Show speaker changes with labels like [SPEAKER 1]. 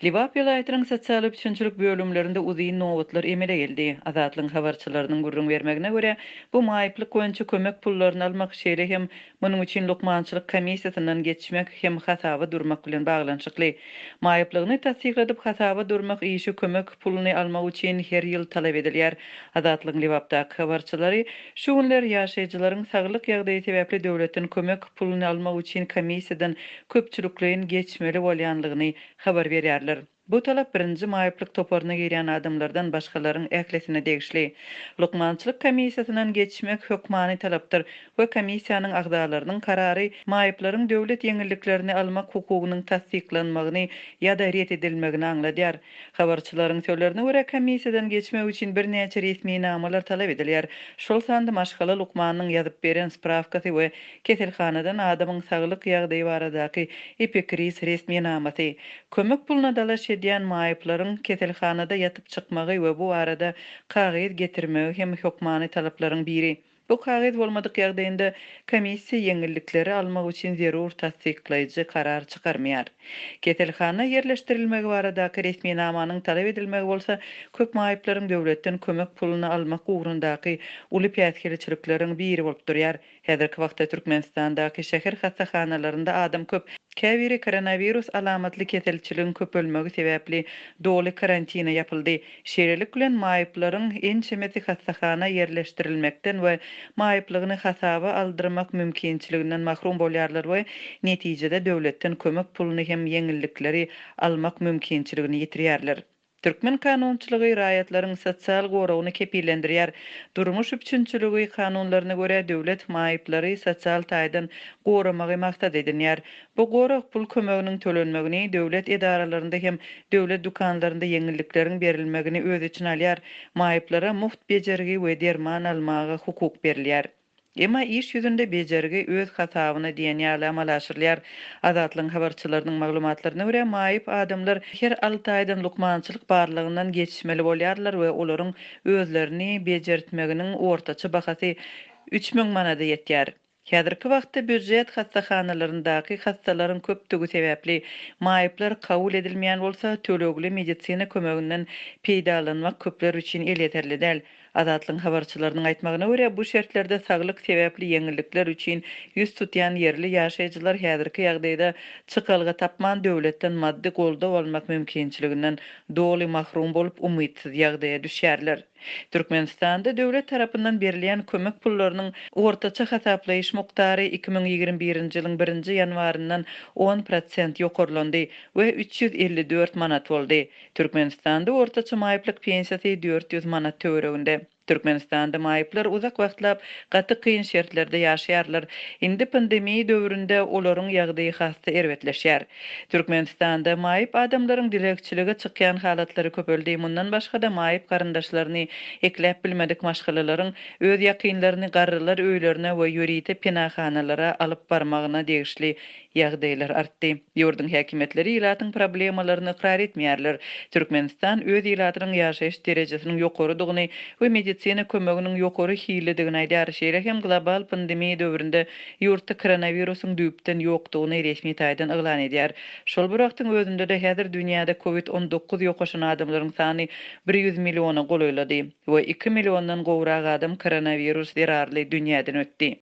[SPEAKER 1] Lebap welaýatynyň sosial üpjünçilik bölümlerinde uzyn nobatlar emele geldi. Azatlygyň habarçylarynyň gürrüň bermegine görä, bu maýyplyk boýunça kömek pullaryny almak, şeýle hem munuň üçin lukmançylyk komissiýasyndan geçmek hem hasaba durmak bilen baglanyşykly. Maýyplygyny tassykladyp hasaba durmak işi kömek puluny almak üçin her ýyl talap edilýär. Azatlygyň Lebapdaky habarçylary şu günler ýaşaýjylaryň saglyk ýagdaýy sebäpli döwletden kömek puluny almak üçin komissiýadan köpçülikleýin geçmeli bolýanlygyny habar berýärler. Bu talap birinji maýyplyk toparyna girýän adamlardan başgalaryň ählisine degişli. Lukmançylyk komissiýasyndan geçmek hökmany talapdyr we komissiýanyň agzalarynyň karary maýyplaryň döwlet ýeňilliklerini almak hukugynyň tassyklanmagyny ýa-da ret edilmegini aňladýar. Habarçylaryň sözlerine görä, komissiýadan geçmek üçin birnäçe resminamalar talap edilýär, şol sanda maşgala lukmanynyň ýazyp beren sprawkasy we keselhanadan adamyň saglyk ýagdaýy baradaky epikriz resminamasy. Kömek puluna dalaş edýän maýyplaryň keselhanada ýatyp çykmagy we bu barada kagyz getirmegi hem hökmany talaplaryň biri. Bu kagyz bolmadyk ýagdaýynda komissiýa ýeňillikleri almak üçin zerur tassyklaýjy karar çykarmaýar. Keselhana ýerleşdirilmegi baradaky resminamanyň talap edilmegi bolsa köp maýyplaryň döwletden kömek puluny almak ugrundaky uly päsgelçilikleriň biri bolup durýar. Häzirki wagtda Türkmenistandaky şäher hassahanalarynda adam köp. Käbiri koronawirus alamatly keselçiligiň köpelmegi sebäpli doly karantine ýapyldy. Şeýlelik bilen, maýyplaryň ençemesi hassahana ýerleşdirilmekden we maýyplygyny hasaba aldyrmak mümkinçiliginden mahrum bolýarlar we netijede döwletden kömek puluny hem ýeňillikleri almak mümkinçiligini ýitirýärler. Türkmen kanunçylygy raýatlaryň sosial goragyny kepillendirýär. Durmuş üpjünçiligi kanunlaryna görä, döwlet maýyplary sosial taýdan goramagy maksat edinýär. Bu gorag pul kömeginiň tölenmegini, döwlet edaralarynda hem döwlet dükanlarynda ýeňillikleriň berilmegini öz içine alýar. Maýyplara mugt bejergi we derman almaga hukuk berilýär. Emma iş ýüzünde bejergi öz hasabyna diýen ýaly amala aşyrylýar. Azatlygyň habarçylarynyň maglumatlaryna görä, maýyp adamlar her alty aýdan lukmançylyk barlagyndan geçmeli bolýarlar we olaryň özlerini bejertmeginiň ortaça bahasy 3000 manada ýetýär. Häzirki wagtda býujet hassahanalaryndaky hassalaryň köpdügi sebäpli, maýyplar kabul edilmeýän bolsa, tölegli medisina kömeginden peýdalanmak köpler üçin elýeterli däl. Azatlygyň habarçylarynyň aýtmagyna görä, bu şertlerde saglyk sebäpli ýeňillikler üçin ýüz tutýan ýerli ýaşaýjylar häzirki ýagdaýda çykalga tapman, döwletden maddy goldaw almak mümkinçiliginden doly mahrum bolup, umytsyz ýagdaýa düşýärler. Türkmenistanda döwlet tarapyndan berilýän kömek pullarynyň ortaça hasaplaýyş mukdary 2021-nji ýylyň birinji ýanwaryndan 10 prosent ýokarlandy we 354 manat boldy. Türkmenistanda ortaça maýyplyk pensiýasy 400 manat töwereginde. Türkmenistanda maýyplar uzak wagtlap gaty kyn şertlerde ýaşaýarlar. Indi pandemiýa döwründe olaryň ýagdaýy has-da erbetleşýär. Türkmenistanda maýyp adamlaryň dilegçilige çykýan halatlary köpeldi. Mundan başga-da maýyp garyndaşlaryny ekläp bilmedik maşgalalaryň öz ýakynlaryny garrylar öýlerine we ýörite penahanalara alyp barmagyna degişli ýagdaýlar artdy. Ýurduň häkimiýetleri ilatyň problemalaryny ykrar etmeýärler. Türkmenistan öz ilatynyň ýaşaýyş derejesiniň ýokarydygyny we medisina kömeginiň ýokary hillidigini aýdýar. Şeýle hem global pandemiýa döwründe ýurtda koronawirusyň düýpden ýokdugyny resmi taýdan yglan edýär. Şol bir wagtyň özünde-de häzir dünýäde covid 19 ýokaşan adamlaryň sany 100 milliona golaýlady we iki milliondan gowrak adam koronawirus zerarly dünýäden ötdi.